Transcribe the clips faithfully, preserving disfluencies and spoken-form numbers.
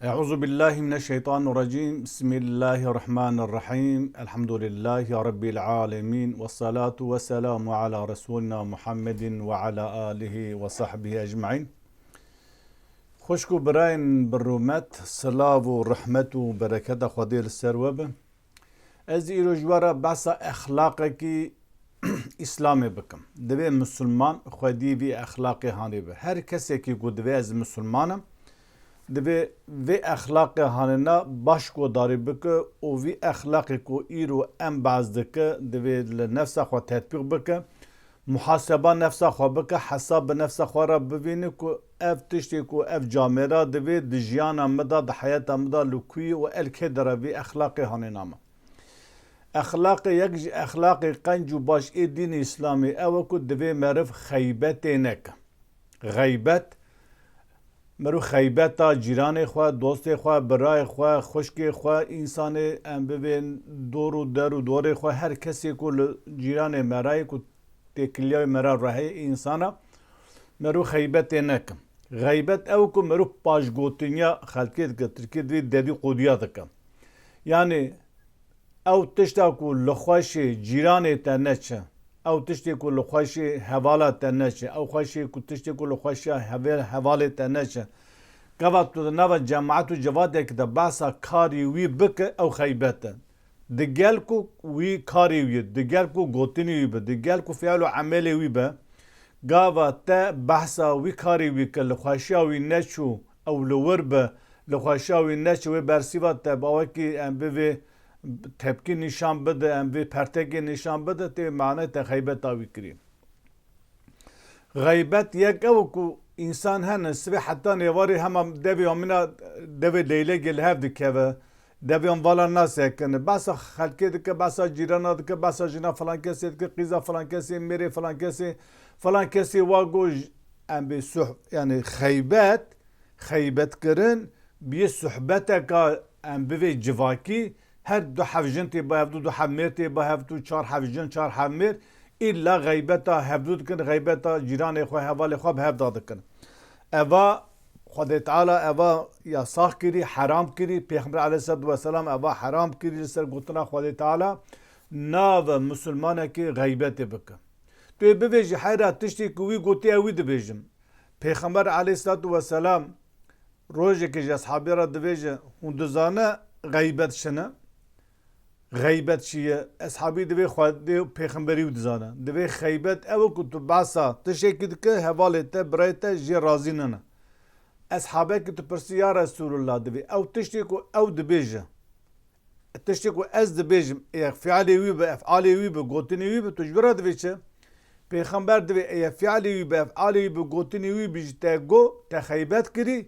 أعوذ بالله من الشيطان الرجيم. بسم الله الرحمن الرحيم. الحمد لله رب العالمين. والصلاة والسلام على رسولنا محمد وعلى آله وصحبه أجمعين. Xwişk û birayên bi rûmet, silav û rehmet û bereketa Xwedê li ser we be. Ez îro ji we re behsa exlaqekî Îslamê bikim. Divê misilman xwedî vî exlaqê hanê be. Her kesekî ku divê ez misilman im, divê vê exlaqê hanêna baş guhdarî bike û vî exlaqê ku îro em behs dike, divê li nefsa xwe tetbîq bike. Muhaseba nefsa xwe bike, hesab bi nefsa xwe re bivîne ku ev tiştê ku ev camêra divê di jiyana min de, di heyata min de li ku ye û el kê de re vî exlaqê hanêna me. Exlaqê yek ji exlaqê qenc û baş ê dînê Îslamê ew e ku divê meriv xeybetê neke. Xeybet, meriv xeybeta cîranê xwe, dostê xwe, birayê xwe, xwişkê xwe, însanê em bibên dor û der û dorê xwe, her kesê ku li cîranê me re ye ku têkiliya wî me re re heye, însana meriv xeybetê neke. Xeybet ew ku meriv paşgotiniya xelkê dike, tirkî divê dedîqodiya dike. Yanî ew tişta ku li xweşê cîranê te neçe, ew tiştê ku li xweşê hevala te neçe, ew xweşê ku tiştê ku li xweşiya hevê-, hevalê te neçe, gava tu di nava cemaet û civatekî de behsa karî wî bike, ew xeybet e. Di gel ku wî karê wî, di gel ku gotinê wî be, di gel ku fiil û emelê wî be, gava te behsa wî karê wî kir, li xweşiya wî neçû, ew li wir be, li xweşiya wî neçû, wê bersîva te bawekî em bivê tepkî nîşan bide, em vê pertekê nîşan bide, tê manê te xeybeta wî kirî. Xeybet yek ew ku însan hene, sibê heta nêvarê hema devê amîna devê leylekê li hev dikeve, devê an vala nasekine. Behsa xelkê dike, behsa cîrana dike, behsa jina filan kesê dike, qîza filan kesê, mêrê filan kesê, filan kesê wa got, em bê suh-, yani xeybet, xeybetkirin, biyê suhbeteka em bivê civakî, her du hev jin tê ba hevdû, du hev mêr tê ba hevdû, çar hev jin, çar hev mêr, îlla xeybeta hevdû dikin, xeybeta cîranê xwe, hevalê xwe bi hev da dikin. Eva Xwedê Teala eva yasax kirî, heram kirî, Pêxember aleyhisselatu vesselam eva heram kirî, li ser gotina Xwedê Teala, nave misilmanekî xeybetê bike. Tu yê bivêjî, heyra tiştê ku wî gotiye wî dibêjim. Pêxember aleyhisselatu vesselam rojekê ji eshabê re dibêje, hûn dizane xeybet çi ne? Xeybet çi ye? Eshabî divê Xwedê û Pêxemberî wî dizane. Divê xeybet ew e ku tu behsa tiştekî dike, hevalê te, birayê te jê razî nine. Eshabekî tu pirsî, ya Resûlullah, divê ew tiştê ku ew dibêje, tiştê ku ez dibêjim, ê fiilê wî be, efalê wî be, gotinê wî be, tu ji wî re divê çi? Pêxember divê, ê fiilê wî be, efalê wî be, gotinê wî be, ji te got, te xeybet kirî,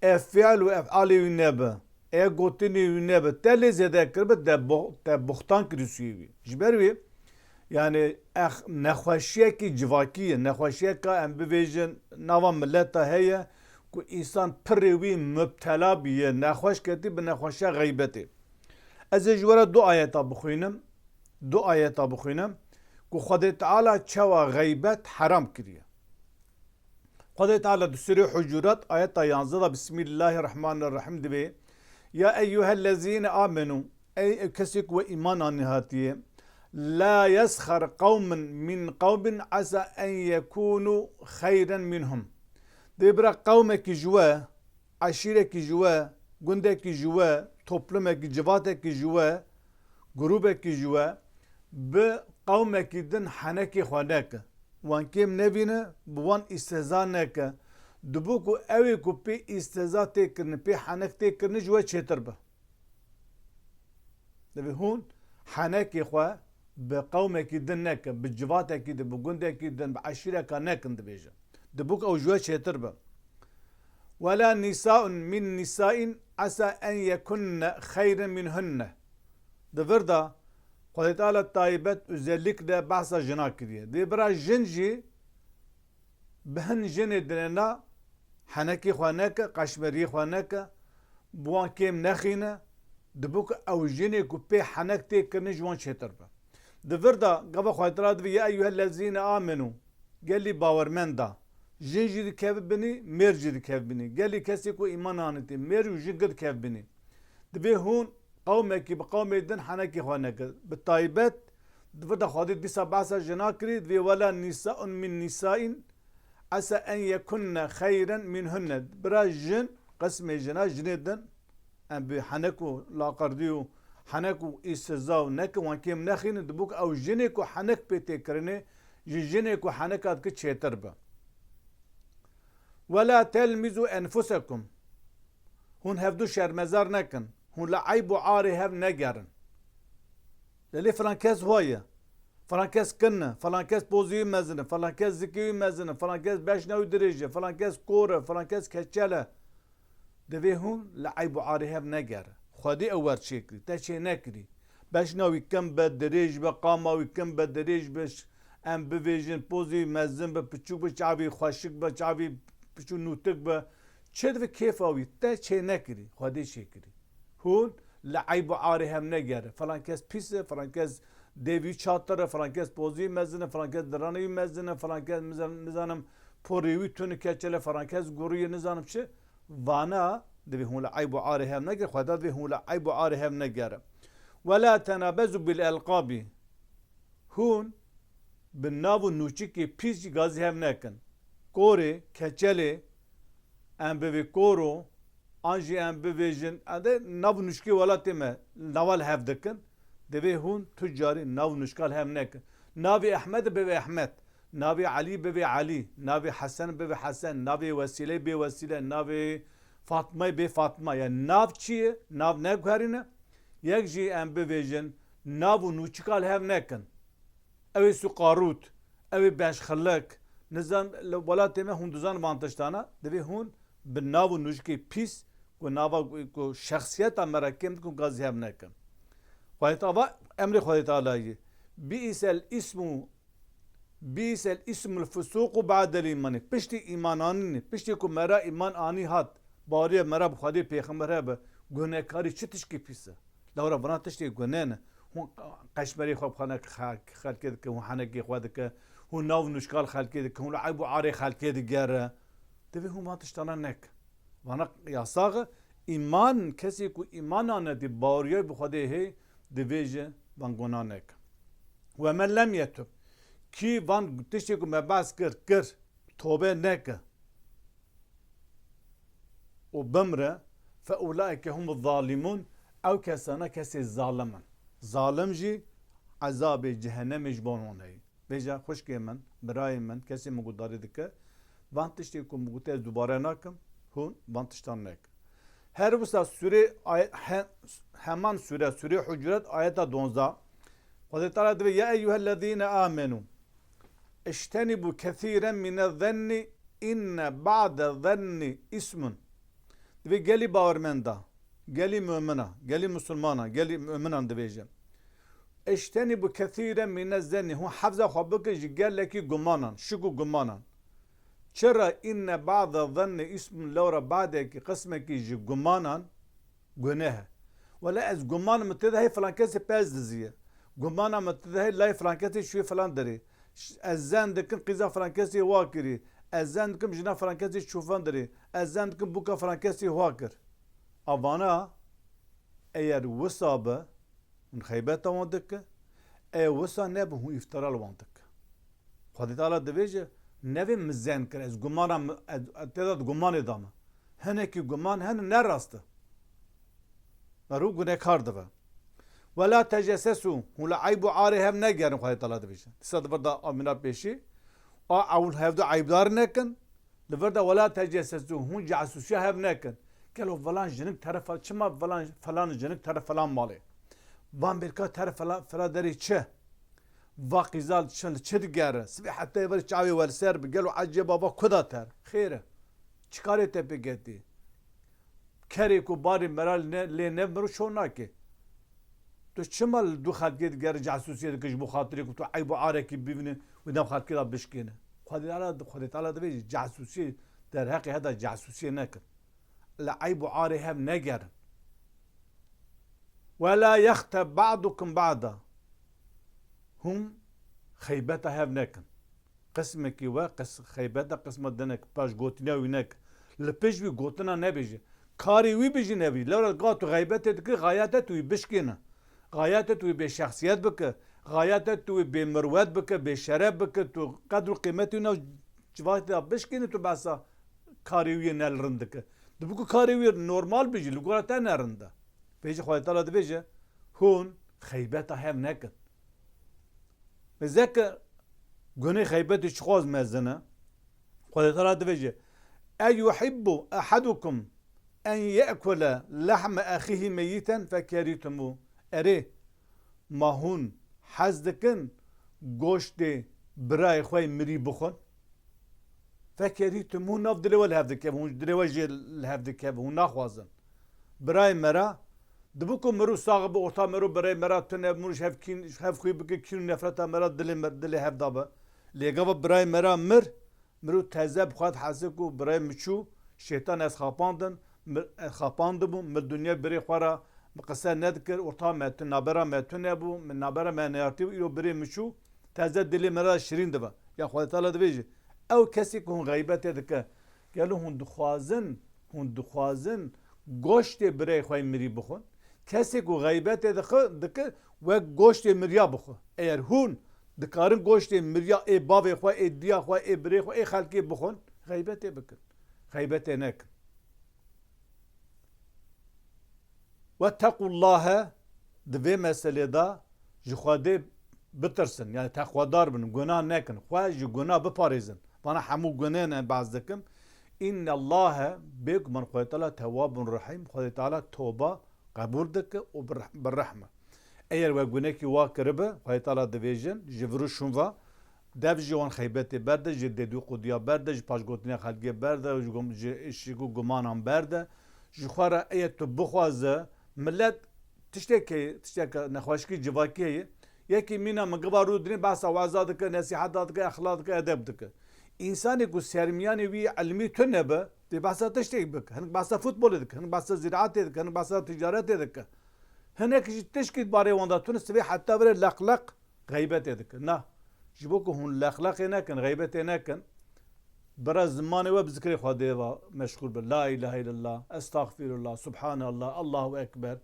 ê fiil û efalê wî nebe, ê gotinê wî nebe, te lê zêde kiribe, te bo-, te buxtan kirî sûyê wî. Ji ber wî, yani, ex-, nexweşiyekî civakî ye, nexweşiyeka em bivêjin nava mileta heye ku însan pirê wî mubtela bûye, nexweş ketî bi nexweşiya xeybetê. Ez ê ji we re du ayeta bixwînim, du ayeta bixwînim ku Xwedê Teala çawa xeybet heram kiriye. Xwedê Teala di Sûrê Hucurat ayeta yanzdeh de Bismillahirrahmanirrahim divê, "Ya eyyuhellezîne amenu", ey ew kesê ku we îman anî hatiye, "La yesxer qewmun min qewmin esa en yekûnû xeyren minhum." Divê bira qewmekî ji we, eşîrekî ji we, gundekî ji we, toplumekî, civatekî ji we, grûbekî ji we, bi qewmekî din henekê xwe neke. Wan kêm nevîne, bi wan îstihza neke. Dibû ku ew ê ku pê îstihza tê kirin, pê henek tê kirin ji we çêtir be. Divê hûn henekê xwe bi qewmekî din neke, bi civatekî din, bi gundekî din, bi eşîreka nekin dibêje. Dibûk ew ji we çêtir be. "Wela nîsaun min nîsain esa en yekunne xeyren minhunne." Di vir de Xwedê Teala taybet özellikle behsa jina kiriye. Dê bira jin jî bi hin jinê dinêna henekî xwe neke, qeşmeriyê xwe neke, bi wan kêm nexîne, dibû ku ew jinê ku pê henek tê kirinê ji wan çêtir be. Di vir de gava Xwedê Teala divê, "Ya eyyuhellezîne amenu", gelî bawermenda, Jin jî dikeve binî, mêr jî dikeve binî. Gelî kesê ku îman anîtî, mêr û jin gi dikeve binî. Divê hûn qewmekî bi qewmê din henekê xwe neke. Bi taybet, di vir de Xwedê dîsa behsa jina kirî, divê wela nîsaun min nîsain esa en yekunne xeyren minhunne. Bira jin, qismê jina, jinê din, em bi henek û laqerdî û henek û îstiza û nekin wan kêm nexînin, dibûk ew jinê ku henek pê tê kirinê, ji jinê ku heneka dike çêtir be. Wela telmîzû enfusekum. Hûn hevdu şermezar nekin. Hûn li eyb û arê hev negerin. Lê lê filan kes wa ye. Filan kes kin e. Filan kes pozî wî mezin e. Filan kes zikê wî mezin e. Filan kes beşna wî dirêj e. Filan kes kor e. Filan kes keçel e. Divê hûn li eyb û arê hev negere. Xwedê ew wer çêkirî. Te çê nekirî. Beşna wî kin be, dirêj be, qama wî kin be, dirêj be, ş-, em bivêjin, pozî wî mezin be, piçûk be, çavî xweşik be, çavî piçû nûtik be. Çi divê kêfa wî? Te çê nekirî. Xwedê çêkirî. Hûn li eyb û arê hev negere. Filan kes pîs e, filan kes dêvî çatir e, filan kes pozî mezin e, filan kes diranê wî mezin e, filan kes nizan-, nizanim porê wî tune keçel e, filan kes gurî ye, nizanim çi. Vana divê hûn li eyb û arê hev negere, Xweda divê hûn li eyb û arê hev negere. Wela tenabezu bil elqabî. Hûn bi nav û nûçikê pîs jî gazî hev nekin. Korê, keçelê, em bivê koro, an jî em bivêjin, ede nav û nûçikê welatê me nava li hev dikin. Divê hûn tu carî nav û nûçika li hev nekin. Navê Ehmed bivê Ehmed, navê Elî bivê Elî, navê Hesen bivê Hesen, navê Wesîlê bê Wesîle, navê Fatmayê bê Fatma. Yani nav çi ye? Nav neguherîne. Yek jî em bivêjin, nav û nûçika li hev nekin. Ew ê suqarût, ew ê beşxilik, nizam li welatê me hûn dizan van tiştana, divê hûn bi nav û nûçikê pîs ku nava ku şexsiyeta me re kêm dikin gazî hev nekin. Xwedê Teala, emrê Xwedê Teala ye. Bi'sel ismu, bi'sel ismul fusuqu ba'del îmanî. Piştî îman anînê, piştî ku me re îman anî hat, baweriya me re bi Xwedê pêxember hebe, guhnekarî çi tişkî pîs e? Lewra vana tiştê gune ne. Hûn qeşmerê xwe bi xwe ne xelkê dike, hûn henekê xwe dike, hûn nav nûşkal xelkê dike, hûn li eyb û arê xelkê digere. Divê hûn van tiştana nek. Vana yasax e, îman, kesê ku îman anetî, baweriya bi Xwedê hê, divê ji van guna nek. Ve men lem yetub. Kî van tiştê ku me behs kir, kir, tobe neke û bimre, fe ulaike humuz zalimun, ew kesana kesê zalim in. Zalim jî ezabê cehennemê ji bo wan heye. Vêca xwişkê min, birayê min, kesê min guhdarî dike, van tiştê ku min gotiye ez dubare nakim, hûn van tiştan nekin. Her wisa sûrê ay-, he-, heman sûre, sûrê Hucurat, ayeta donzdeh, Xwedê Teala divê, ya eyyuhellezîne amenu, ijtenîbû kesîren mine zennî inne ba'de zennî ismun. Divê gelî bawermenda, gelî mumina, gelî musulmana, gelî muminan divêje. Ijtenîbû kesîren mine zennî. Hûn hefza xwe bikin ji gelekî gumanan, şik û gumanan. Çira inne ba'de zennî ismun, lewra badekî qismekî ji gumanan guneh e. Wele ez guman min tê de hey filan kesê pez diziye. Gumana min tê de hey lay filan kesê çûyê filan derê. Ş-, ez zen dikim qîza filan kesê wa kirî. Ez zen dikim jina filan kesê çû filan derê. Ez zen dikim bûka filan kesê wa kir. A vana eyer wisa be, hûn xeybeta wan dike. Eyer wisa nebe, hûn îftira li wan dike. Xwedê Teala divêje, nevê min zen kir, ez gumana min, ez, ez tê de gumanê da me. Hinekî guman hene ne rast e. Merû gunekar dibe. Wela tecesesû, hûn li eyb û arê hev negerin, Xwedê Teala divêje. Dîsa di vir de amîna pêşî, a ew hevdu eybdar nekin, li vir de wela tecesesû, hûn casûsiya hev nekin. Gelo filan jinik tere, çima filan, filan jinik tere filan malê? Van bêrka tere filan, filan derê çi? Va qîza li çi, li çi digere? Sibê heta êvarê çavê we li ser bi. Gelo ecêba va ku da ter? Xêr e. Çi karê te pê ketî? Kerê ku barê mera lê ne-, lê ne miro şo nake. Tu çima li du xelkê digere, casûsiyê dike ji bo xatirê ku tu eyb û arekî bibîne û nav xelkê de bişkêne? Xwedê Teala, Xwedê Teala divê jî casûsiyê derheqê heda casûsiyê nekin. Li eyb û arê hev negerin. Wela yexteb ba'dukum ba'da. Hûn xeybeta hev nekin. Qismekî we qis-, xeybeta qisma dinek, paş gotina wî nek. Li pêş wî gotina nebêje. Karê wî bijî nebî. Lewra ga tu xeybetê dikir, xayete tu wî bişkêne. Xayete tu wî bêşexsiyet bike. Xayete tu wî bêmirwet bike, bêşeref bike. Tu qedr û qîmetê wî nav civatê de bişkêne, tu behsa karê wî yê ne li rind dike. Dibiku karê wî normal bijî, li gora te ne rind e. Vêjî Xwedê Teala dibêje, hûn xeybeta hev nekin. Zeke gunê xeybetê çiqas mezin e. Xwedê Teala dibêje, "E yuhibbu ehadukum en ye'kule lehme ehîhî meyîten fekerîhtumû." Erê, ma hûn hez dikin goştê birayê xwe yê mirî bixwin? Fekerîhtumû, nav dilê we li hev dikeve, hûn dilê we jê li hev dikeve, hûn naxwazin. Birayê me re, dibiku mirû sax bi orta mirû birayê me re tune, mirû ji hev kîn, ji hev xwî bike, kîn û nefreta me re dilê me, dilê hev da be. Lê gava birayê me re mir, mirû teze bi xwe dihese ku birayê min çû, şeytan ez xapandin, mi, ez xapandibûm, mi dinya birê xwe re mi qise nedikir, orta me tu, nabera me tune bû, mi nabera me neyartî bû, îro birê min çû, teze dilê me re şirîn dibe. Ya Xwedê Teala dibêje, ew kesê ku hûn xeybetê dike, gelo hûn dixwazin, hûn dixwazin goştê birayê xwe yê mirî bixwin? Kesê ku xeybetê dixwe, dike, wek goştê miriya bixwe. Eger hûn dikarin goştê miriya ê bavê xwe, ê diya xwe, ê birê xwe, ê xelkê bixwin, xeybetê bikin. Xeybetê nekin. Wettequllahe, di vê meselê de ji Xwedê bitirsin, yani teqwedar bin, gunah nekin, xwe ji gunah biparêzin. Vana hemû gunên em behs dikim. Înnallâhe, bêguman Xwedê Teala tewwabun rehîm, Xwedê Teala toba qebûl dike û bi reh-, bi rehm e. Eger we gunekî wa kiribe, Xwedê Teala divêjin, ji vir û şûn ve, dev ji wan xeybetê berde, ji dêdû qudiya berde, ji paşgotina xelkê berde, ji gum-, ji şik û gumanan berde. Ji xwe re eger tu bixwaze, millet tiştek heye, tişteke nexweşikî civakî heye. Yekî mîna min giva rû dinê behsa weza dike, nesîheta dike, exlaq dike, edeb dike. Însanê ku sermiyanê wî ilmî tune be, dê behsa tiştek bike. Hinek behsa futbolê dike, hinek behsa ziraetê dike, hinek behsa ticaretê dike. Hinek jî tişkî barê wan de tune, sibê heta vire leqleq xeybetê dike. Na. Ji bo ku hûn leqleqê nekin, xeybetê nekin, bira zimanê we bi zikrê Xwedê ve meşgûl be. La ilahe illallah, estağfirullah, subhanallah, Allahu ekber.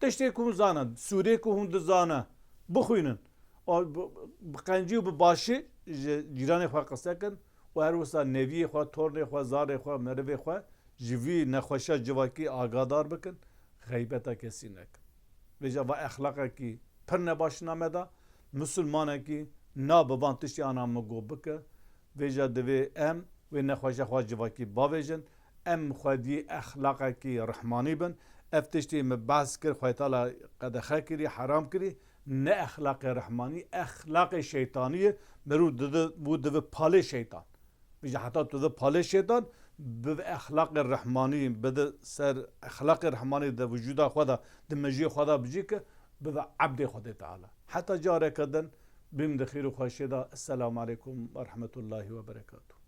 Tiştê ku hûn zanin, sûrê ku hûn dizane, bixwînin. Û bi, bi qencî û bi başî ji cîranê xwe qise kin û her wisa neviyê xwe, tornê xwe, zarê xwe, merivê xwe ji vî nexweşiya civakî agadar bikin, xeybeta kesî nekin. Vêca va exlaqekî pir nebaş na me da, misilmanekî nabe van tiştî ana min go bike. Vêca divê em wê nexweşa xwe civakî bavêjin, em xwediyê exlaqekî rihmanî bin. Ev tiştî min behs kir, Xwedê Teala qedexe kirî, heram kirî, ne exlaqê rihmanî, exlaqê şeytanî ye. Mirû didi, bû divi palê şeytan. Vêca heta tu di palê şeytan, bi exlaqê rehmanî, bi di ser exlaqê rehmanî di vücuda xwe de, di mejiyê xwe de bijî ke, bibe ebdê Xwedê Teala. Heta careke din, bîm di xêr û xweşiyê de. Esselamu aleykum ve rahmetullahi ve berekatuhu.